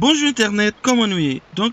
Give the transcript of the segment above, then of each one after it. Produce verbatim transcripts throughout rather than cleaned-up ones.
Bonjou entènèt, kòman nou ye? Donk,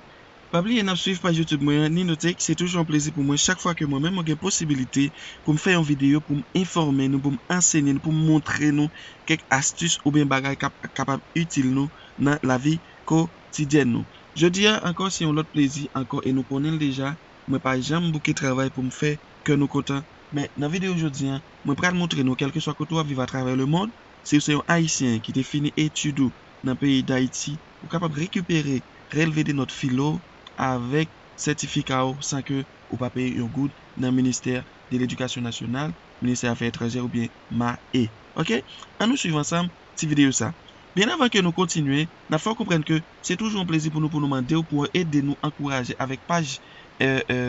pa bliye n ap swiv paj YouTube mwen an, Ninotech. Se toujou yon plezi pou mwen chak fwa ke mwen menm mwen gen posibilite pou m fè yon videyo, pou m enfòme nou, pou m ansenye nou, pou m montre nou kèk astis oubyen bagay k ap kapab itil nou nan lavi kotidyèn nou. Jodi a ankò, se yon lòt plezi ankò e nou konnen l deja, mwen pa janm bouke travay pou m fè kè nou kontan. Men nan videyo jodi a, mwen pral montre nou, kèlkeswa kote w ap viv atravè lemonn, si w se yon Ayisyen ki te fini etid ou nan peyi Dayiti, ou kapab rekipere relve de nòt filo w avèk sètifika w san ke ou pa peye yon goud nan ministè de ledikasyon nasyonal, ministè afè etranjè oubyen mae. Oke? Ann nou swiv ansanm ti videyo sa. Byen avan ke nou kontinye, n ap fè w konprann ke se toujou yon plezi pou nou, pou nou mande w, pou w ede nou ankouraje avèk paj, e, e,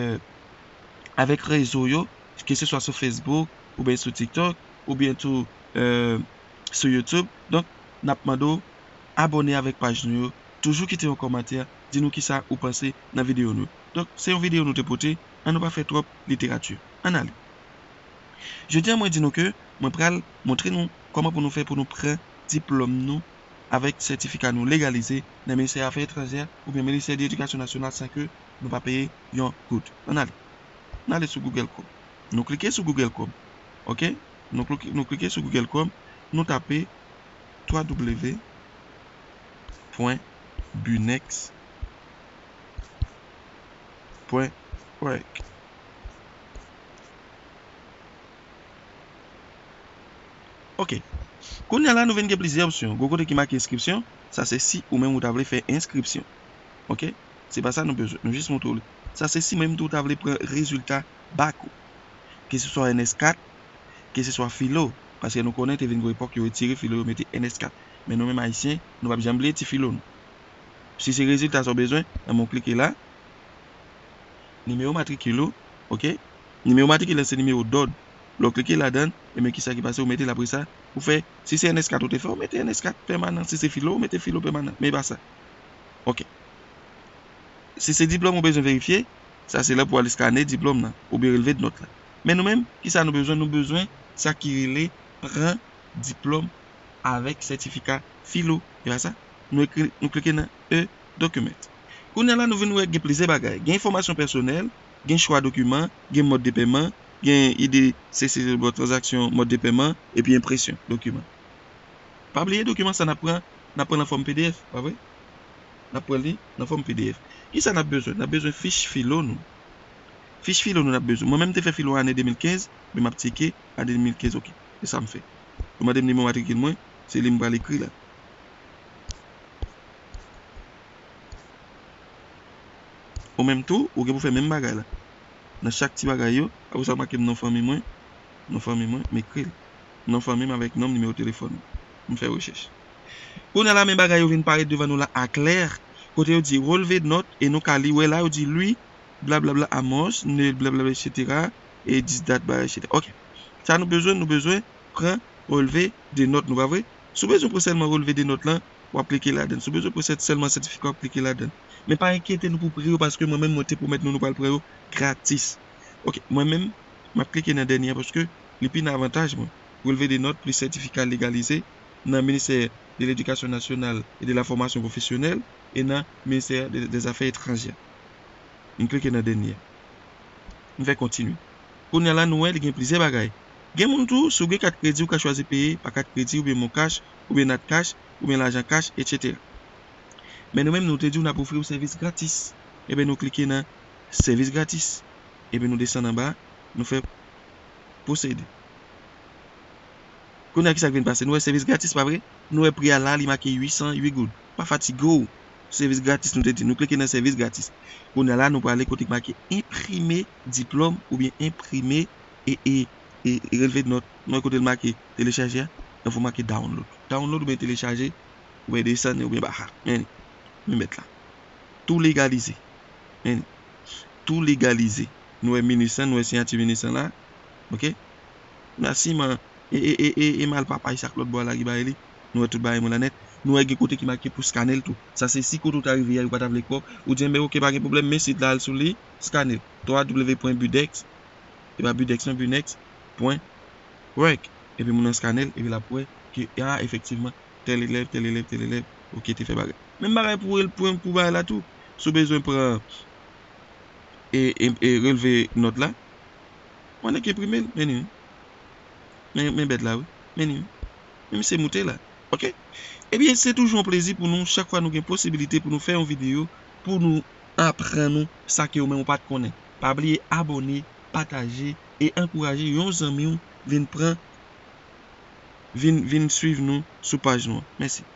avèk rezo yo, ke se swa sou Facebook, oubyen sou TikTok, oubyen tou, e, sou YouTube. Donk, n ap mande w abòne avèk paj nou yo, toujou kite yon kòmantè, di nou kisa ou panse nan videyo nou. Donk, se yon videyo nou te pote, ann nou pa fè twòp literati. Ann ale. Jodi a, mwen di nou ke mwen pral montre nou kòman pou nou fè pou nou pran diplòm nou avèk sètifika nou legalize nan ministè afè etranjè oubyen ministè de ledikasyon nasyonal san ke nou pa peye yon goud. Ann ale. Ann ale sou Google Chrome. Nou klike sou Google Chrome. Oke? Nou klike, nou klike sou Google Chrome, nou tape w w w pwen bunex pwen org. Oke. Kounye a la, nou vin gen plizyè opsyon. Gwo kote ki make enskripsyon, sa se si ou menm ou ta vle fè enskripsyon. Oke? Se pa sa nou bezwen. Nou jis montre w li. Sa se si menm tou ou ta vle pran rezilta bak ou. Ke se swa N S kat, ke se swa filo. Paske nou konnen te vin gon epòk yo retire filo, yo mete N S kat. Men nou menm Ayisyen, nou p ap janm bliye ti filo nou. Si se rezilta sa w bezwen, anben w klike la. Nimewo matrikil ou, oke? Nimewo matrikil la se nimewo dòd. Lè w klike ladan l, ebyen kisa ki pase, ou mete l apre sa, ou fè, si se N S kat ou te fè, ou mete N S kat pèmanan, si se filo, ou mete filo pèmanan, men e pa sa. Oke. Si se diplòm ou bezwen verifye, sa se lè pou w al eskane diplòm nan, oubyen relve de nòt la. Men nou menm, kisa nou bezwen? Nou bezwen sa ki rele pran diplòm avèk sètifika filo. E pa sa? Nou ekri, nou klike nan E document. Kounye a la, nou vin wè gen plizyè bagay. Gen enfòmasyon pèsonèl, gen chwa dokiman, gen mòd de pèman, gen ide sesezon tranzaksyon, mòd de pèman, epi enpresyon dokiman. Pa bliye dokiman sa n ap pran, n ap pran nan fòm P D F, pa vre? N ap pran li nan fòm P D F. Kisa n ap bezwen? N ap bezwen fich filo nou. Fich filo nou n ap bezwen. Mwen menm m te fè filo ane de mil kenz, men m ap tcheke ane de mil kenz, oke. Se sa m fè. Yo mande m nimewo matrikil mwen, se li m pral ekri la. Ou menm tou, ou gen pou fè menm bagay la. Nan chak ti bagay yo, apre sa w make m non fanmi mwen, non fanmi mwen, m ekri l. Non fanmi m avèk non m, nimewo telefòn mwen. M fè rechèch. Kounye a la, men bagay yo vin parèt devan nou la aklè, kote yo di relve de nòt, e nou ka li, wè la, yo di lui, blablabla, Amos, ne, blablabla, etsetera, e dis dat, ba, etsetera. Oke. Sa nou bezwen, nou bezwen pran relve de nòt nou, pa vre? Si w bezwen pran sèlman relve de nòt lan, w ap klike ladan l. Si w bezwen pran sèt-, sèlman sètifika, w ap klike ladan l. Men pa enkyete nou pou pri yo, paske mwen menm, mwen te pwomèt nou, nou pral pran yo gratis. Oke, mwen menm, m ap klike nan dènye a, paske li pi nan avantaj mwen. Relve de nòt plis sètifika legalize nan Ministè de Ledikasyon Nasyonal e de la Fòmasyon Pwofesyonèl e nan Ministè de, dè Zafè Etranjè. M klike nan dènye a. M fè kontinye. Kounye a la, nou wè li gen plizyè bagay. Gen moun tou, si w gen kat kredi, ou ka chwazi peye pa kat kredi, oubyen MonCash, oubyen NatCash, oubyen lajan kach, etsetera. Men nou menm, nou te di w n ap ofri w sèvis gratis. Ebyen, nou klike nan sèvis gratis. Epi nou desann anba, nou fè posede. Kounye a, kisa k vin pase? Nou wè sèvis gratis, pa vre? Nou wè pri a la, li make uit san uit goud. Pa fatige w. Sèvis gratis, nou te di. Nou klike nan sèvis gratis. Kounye a la, nou prale kote k make enprime diplòm oubyen enprime e, e, e, e relve de nòt. Nou wè kote l make telechaje a? Nan fò make download. Download oubyen telechaje, oubyen desann, oubyen ba a. Men li. Men mèt la. Tou legalize. Men li. Tou legalize. Nou wè minis lan, nou wè siyati minis lan la. Oke? Mèsi, man. E, e, e, e, e mal papay sa k lòt bò a la ki bay li. Nou wè tout bagay mwen la nèt. Nou wè gen kote ki make pou skane l tou. Sa se si kote w ta rive a, yo pa ta vle kwè w. Ou di, enben, oke, pa gen pwoblèm, men sit la, al sou li, skane l. twa w pwen budex, e pa budex non, bunex pwen org. Epi moun nan skane l, epi l ap wè ke, a, efektivman, tèl elèv, tèl elèv, tèl elèv, Ok, te fè bagay. Menm bagay pou, pou, pou bagay la tou. Si w bezwen pran e, e, e relve nòt la, w annik enprime l, men li menm. Men, men bèt la, wi. Men li menm. Men misye moute la. Ok? Ebyen, se toujou yon plezi pou nou, chak fwa nou gen posibilite pou nou fè yon videyo, pou nou aprann ou sa ke ou menm ou pa t konnen. Pa bliye abòne, pataje e ankouraje yon zanmi w vin pran, vin, vin swiv nou sou paj nou an. Mèsi.